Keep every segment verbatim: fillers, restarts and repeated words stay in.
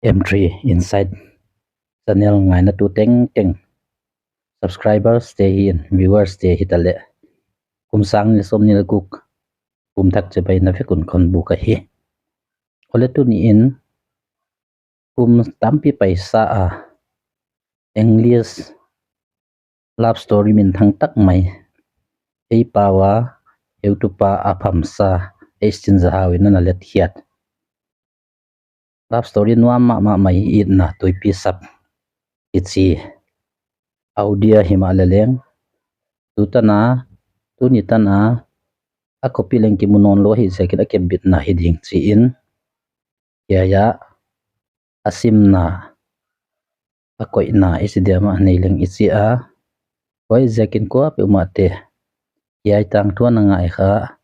M three Insight channel ngainatu tengteng, subscribers te hi'n, viewers te hitaleh, kum sang nih leh sawmnih leh guk, kum thak chibai na vek un kon buk ahi. Huleh tuni'n kum tampi paisa a English love story minthang tak mai, ei pau a, ei tupa a phamsa, ei Sin Za Hau in ana let khiat love story nuam mahmah mai, Itna Tuipi Sap kichi audio himahleh leng, tu tan a, tuni tan a, a copy leng kimu nawnlou hi ziakin a kepbitna hi ding chi'n, hiai a, a simna, a koihna i chi diam a, nei leng i chi a, huaiziakin kuapeuhmahte, hiai tangthu a na ngai kha,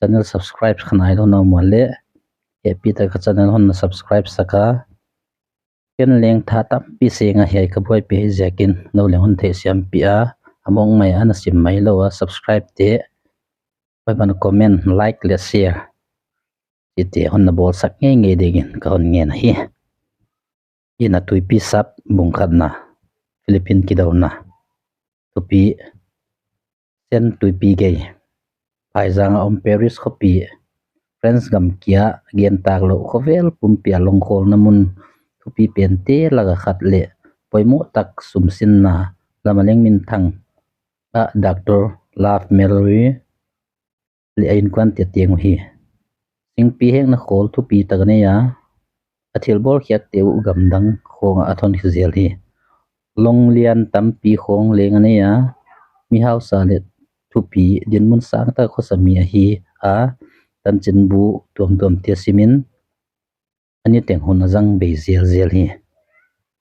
channel subscribe kha nailou na om uleh, hehpihtak a channel hon na subscribe sak a, ken leng tha tampi seng a hiai ka buaipih ziakin nou leng hon theihsiampih a, a mawk mai a na sim mailou a subscribe te, huai ban comment, like leh share chihte hon na bawlsak ngeingei dingin ka hon ngen ahi. Itna Tuipi Sap bung khatna, Philippine kidouna. Thupi: Sen Tuipi Gei. Phaizang a om Paris khopi, France gam kia gen tak louh khovel pumpi a longkhawlna mun thupi pente lak a khat leh poimoh tak sumsinna lam a leng minthang a Doctor Love Mallory leh a inkuante teng uhi. Singpi hekna khawl thupi tak a nei a, a thilbawl khiakte uh gamdang khawng ah a thon khia zel hi. Long lian tampi khawng leng a nei a, mi hausa leh thupi dinmun sang tak a khosa mi ahi a, tanchinbu tuamtuamte simin a niteng hun a zang bei zelzel hi.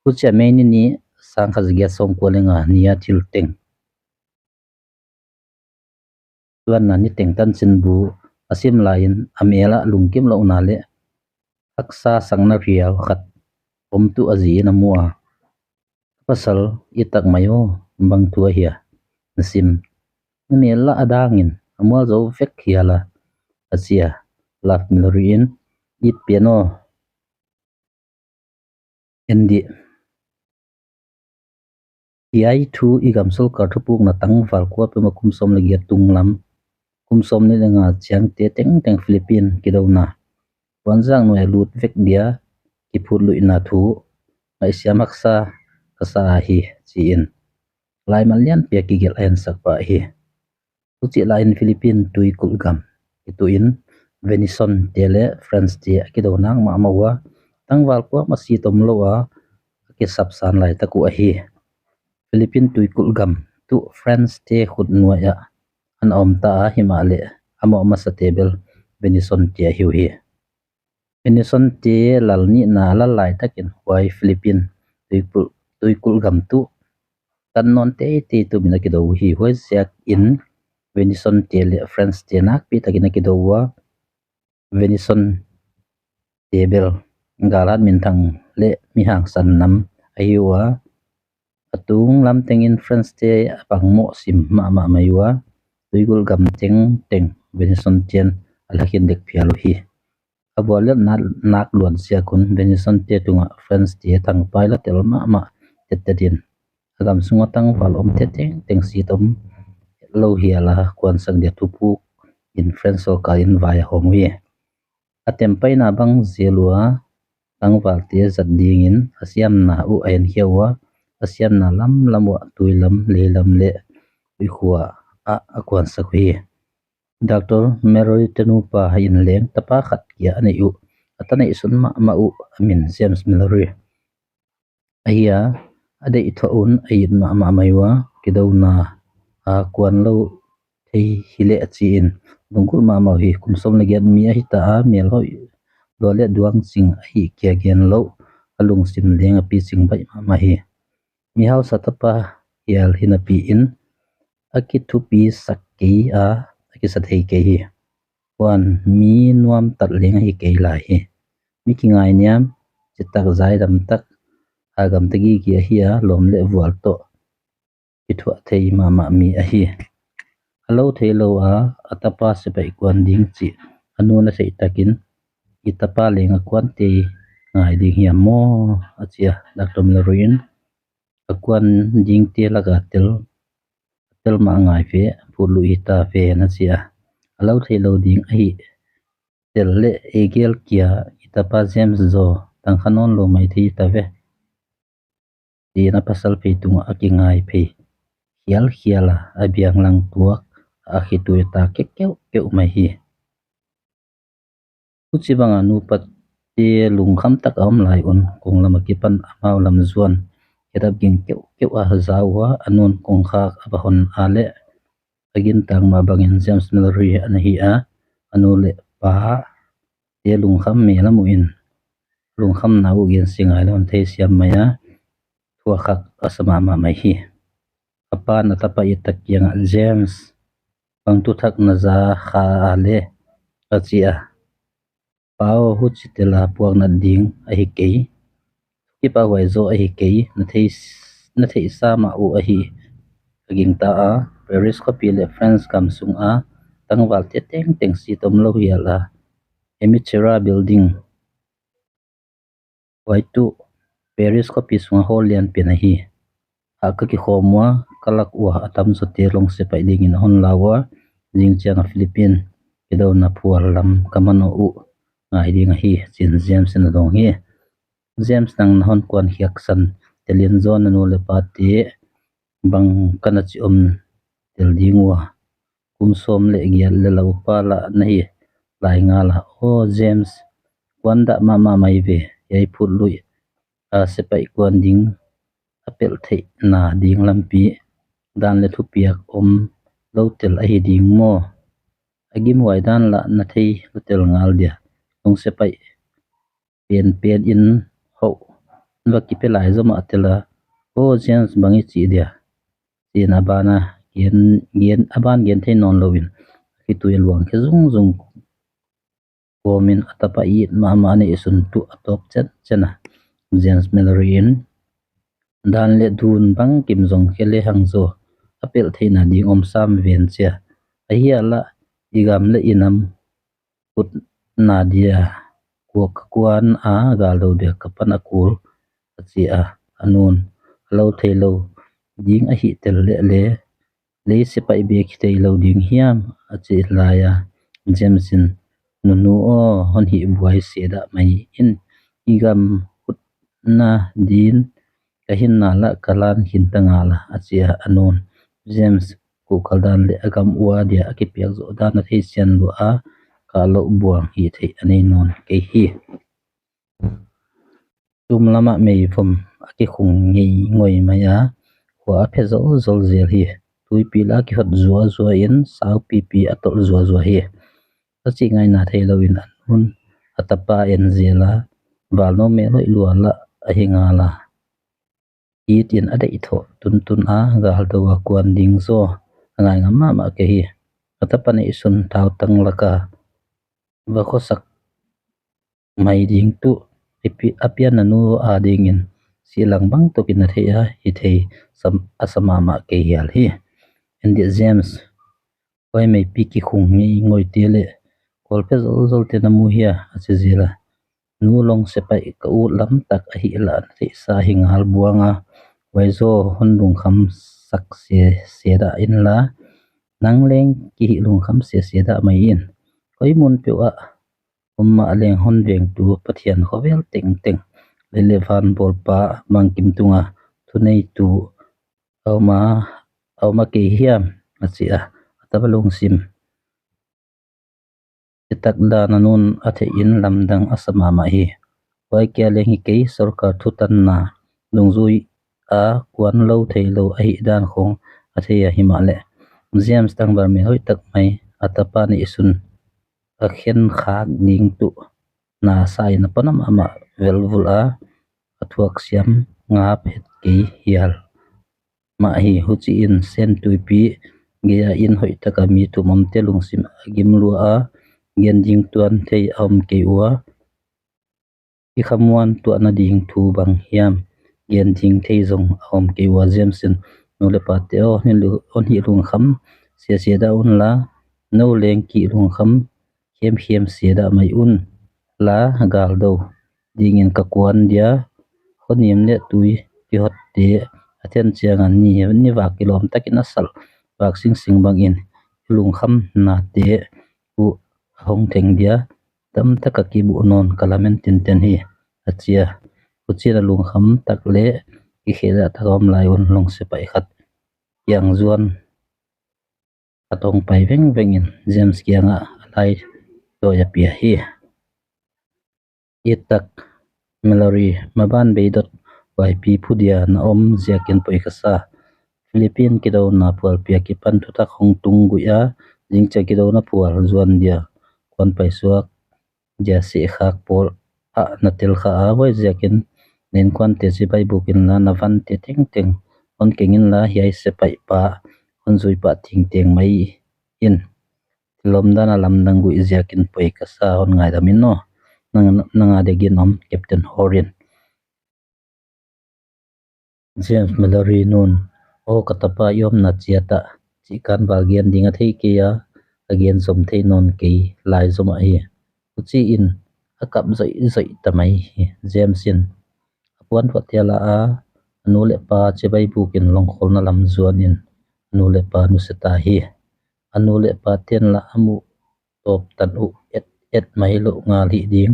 Huchia May ni nih, sangkhat zagiat sawmkua leh nga ni a thil teng. Tuanna niteng tanchinbu a sim laiin a mel ah lungkimlouhna leh haksa sakna riau khat om tuh a zi in a mu a, "Ka pasal, i tak mai aw, bang thu ahia na sim? Na mel lah a dangin a mual zou vek hial a," a chi a. Love Mallory in, "It pen aw, en dih. Hiai thu i gam sorkar thupukna tangval kuapeuhmah kum sawm leh giat tunglam, kum sawmnih leh nga chiangte tengteng Philippine kidouna, puanzak nuai a lut vek dia kiphutluihna thu ngaihsiam haksa ka sa ahi," chiin laimal lianpi a kigelh a ensak pah hi. Huchih laiin Philippine tuikulh gam i tuh in, Venetian te leh France te a kidou nak mahmah ua, tangval kuamah si tom lou a, a kisapsan laitak uh ahi. Philippine tuikulh gam tuh France te khut nuai ah ana om ta a, himahleh a moh masate bel Venetian te ahi uhi. Venetian te lal nihna a lal laitakin huai Philippine tuikulh, tuikulh gam tuh tan nawn teitei tumin a kidou uhi. Huaiziakin Venetian te leh France te nakpitakin a kidou ua, Venetian te bel galhat minthang leh mi hangsan nam ahi ua, a tunglam tengin France te a pang mohsim mahmah mai ua, tuikulh gam tengteng Venetian te'n a la khin dek phial uhi. A bual leh nak, nak luat ziak un Venetian te tungah France te thangpaih la tel mahmah tettet in, a gam sunga tangval omte tengteng si tom lou hial a kuansak dia thupukin France sorkar in vai a hawm uhi. A tempaihna bang zel ua, tangvalte zat dingin a siamna uh a enkhia ua, a siamna lamlam uah tuilam, leilam leh tuikhua ah a kuansak uhi. Doctor Mallory te nupa in leng tapa khat kia a neih uh, a ta neihsun mahmah uh, a min James Mallory ahi a, a deih thoh un a it mahmah mai ua, kidouna a kuan lou thei hileh chiin lungkulh mahmah uhi. Kum sawm leh giat mi ahi ta a, mel hoih lua leh duang ching ahi kia gen louh, a lungsim leng a piching baih mahmah hi. Mi hausa tapa hial hi napiin a kithupisak kei a, a kisa thei kei hi. Huan mi nuam tak leng ahi kei lai hi. Mi kingainiam, chitak zaidam tak, a gamta gige ahi a, lawm leh vual toh kithuah thei mahmah mi ahi. A lou theilou a, a tapa sepaih kuan ding chih a nu'n a theih takin, "I tapa leng a kuan tei ngai ding hiam maw, a chi a. Doctor Mallory in, a kuan dingte laka tel, tel mah ngai ve, phut luh hita ven, a chi a. A lou theilou ding ahi tel leh, ei gel kia i tapa James zaw tangkha nawnlou mai thei ta ve, chiin a pasal phei tungah a kingai phei khialkhial a, a biang lang tuak a, a khitui ta keuhkeuh mai hi. Huchibang a nupate lungkham tak a om lai un, konglam akipan amau lam zuan khedap ging keuhkeuh a za ua, a nu'n kongkhak a va hon a leh, a gintak mah bangin James Mallory ana hi a, a nu leh pate lungkham mel a muh in, lungkhamna uh gensia ngai lou in theisiam mai a, thuakkhak a sa mahmah mai hi. A pa'n a tapa it tak kiangah, James, bang thu thak na za kha a leh, a chi a. Pa aw, huchi tel a puaknat ding ahi kei, kipahhuai zaw ahi kei, na thei, na theihsa mah uh ahi, a gingta a. Paris khopi leh France gam sunga tangvalte tengteng sit omlou hial a, Emirates Building, huai tuh Paris khopi sunga hall lianpen ahi. A ka kikhawm ua, ka lak ua a tamzawte lawng sepaih dingin a hon la ua, zingchiang a Philippine kidouna phual lam ka manoh uh ngai ding ahi, chiin James in a dawng hi. James, nang na hon kuan khiak san tel in zaw, na nu leh pate bang ka na chi om tel ding ua, kum sawm leh giat leh lau pa lah na hi lai ngal a. Aw James, kuan dah mahmah mai ve, hiai phut luh a sepaih kuan ding a pelh theihna ding lampi dan leh thupiak omlou tel ahi ding maw? A gimhuai dan lah na theilou tel ngal dia. Lawng sepaih penpen in hou va kipe lai zomah tel a, Aw James, bang i chih dia? chiin a ban a gen, gen, a ban gen thei nawnlou in, a khitui luang khe zungzung kawmin a tapa it mahmah neihsun tuh a tawp chenchen a. James Mallory in, dan leh dun bangkim zong khe lehang zaw a pelh theihna ding om sam ven chia. A hial a, i gam leh i nam hutna dia kuak kuan a gal dou dia ka pan a kul, a chi a. A nu'n, a lou theilou ding ahi tel leh leh, lei sepaih bek hi theilou ding hiam, a chih lai a, James in, nunu aw, hon hih buai se dah mai in, i gam hutna din ka hinna lah ka lan khin ta ngal a, a chi a. A nu'n, James kuhkal dan leh a gam ua dia a kipiak zoh dan a theisiam lua a, ka lou buang hih theih a nei nawn kei hi. Tum lamah meivom a kikhung ngeingoi mai a, khua a phe zolzol zel hi. Tuipi lah a kihot zuazua in, saupipi a tolh zuazua hi. A chih ngaihna theilou in a nu'n a tapa en zel a, val nou mel hoih lua lah ahi ngal a, it in a deih thoh tuntun a, gal dou a kuan ding zaw a ngai ngam mahmah kei hi. A tapa neihsun thautang laka va khosak mai ding tuh, a pianna nu adingin sihlang bang tokin a theih a, hithei a sa mahmah kei hial hi. En dia James, huai meipi kikhung ngeingoite leh khual phe zolzolte na mu hia, a chi zel a. Nu, lawng sepaih ka ut lam tak ahih lah na theihsa hi ngal buang a, huai zaw hon lungkham sak sese dah inla, nang leng kihih lungkham sese dah mai in. Koi mun peuh ah om mah leng hon vengtu Pathian khovel tengteng, lei leh van bawlpa bangkim tunga thuneitu a om a, a om a kei hiam, a chi a. A tapa lungsim chitak dan a nu'n a theih in lamdang a sa mahmah hi. Huai kia leng hi kei, sorkar thutanna dungzui a kuan lou theilou ahih dan khong a thei a, himahleh James tangval mel hoih tak mai, a tapa neihsun a khen khak ding tuh na sa in a pan a mahmah velvul a, a thuak siam ngap het kei hial mah hi. Huchiin Sen Tuipi gei a inn hoih taka mi thum omte lungsim a gim lua a, gen ding tuan thei a om kei ua, i khamuan tuahna ding thu bang hiam gen ding thei zong a om kei ua. James in, nu leh pate aw, hon hih lungkham sese dah unla, nou leng kihih lungkham khemkhem se dah mai unla, gal dou dingin ka kuan dia, khonim leh tui kihot te a then chiang a ni, ni vak kilawm takin a salh vak singsing bangin i lungkhamna te uh a hong theng dia, dam taka kibuh nawn ka lamen tinten hi, a chi a. Huchiin a lungkham tak leh kikhelh tak a om lai un lawng sepaih khat kiang zuan a tong pai vengvengin James kiangah a laitawi a pia hi. It tak, Mallory, maban beidot huaipi phu dia na om ziakin poi ka sa. Philippine kidouna phualpi akipan thutak hong tung guih a, zingchiang kidouna phual zuan dia kuan paisuak dia seh khak pawl ah na tel kha a, huaiziakin na innkuante chibai buk inla, na vante tengteng hon keng inla, hiai sepaih pa hon zui pah tengteng mai in. Thil omdan a lamdang guih ziakin poi ka sa, hon ngaidam in aw. Nang, nang a dingin om, Captain Horan. James, Mallory nu'n, "Aw ka tapa, i omna chiat ah," chih kan val gen ding a thei kei a, a gen zom thei nawn kei lai zomah hi. Huchiin a kap zoihzoih ta mai hi. James in a puan thuah te a la a, a nu leh pa chibai bukin lawngkhawlna lam zuanin a nu leh pa nusia ta hi. A nu leh pate'n lah a muh tawp tan uh et et mai lou ngal hi ding,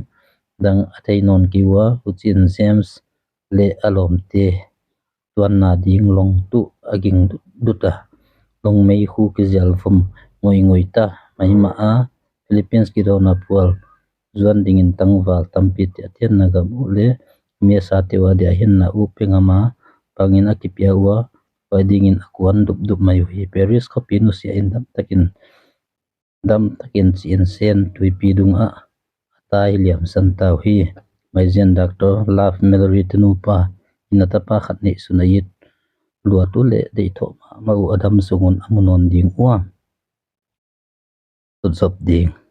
dang a thei nawn kei ua. Huchiin James leh a lawmte tuanna ding lawng tuh a ging dut a, lawng meikhu kizial vum ngoingoi ta mai mah a. Philippines kidouna phual zuan dingin tangval tampite a tenna gam uh leh mesa te ua dia hinna uh pe ngam a, bangin a kipia ua, huai dingin a kuan dupdup mai uhi. Paris khopi nusia in dam takin, dam takin chi in sen tuipi dung ah a tai liamsan ta uhi. Maizian Doctor Love, Mallory te nupa in a tapa khat neihsun a it luat uleh deihthoh mahmah uh, a dam sung un a mu nawn ding ua. Tutzop ding.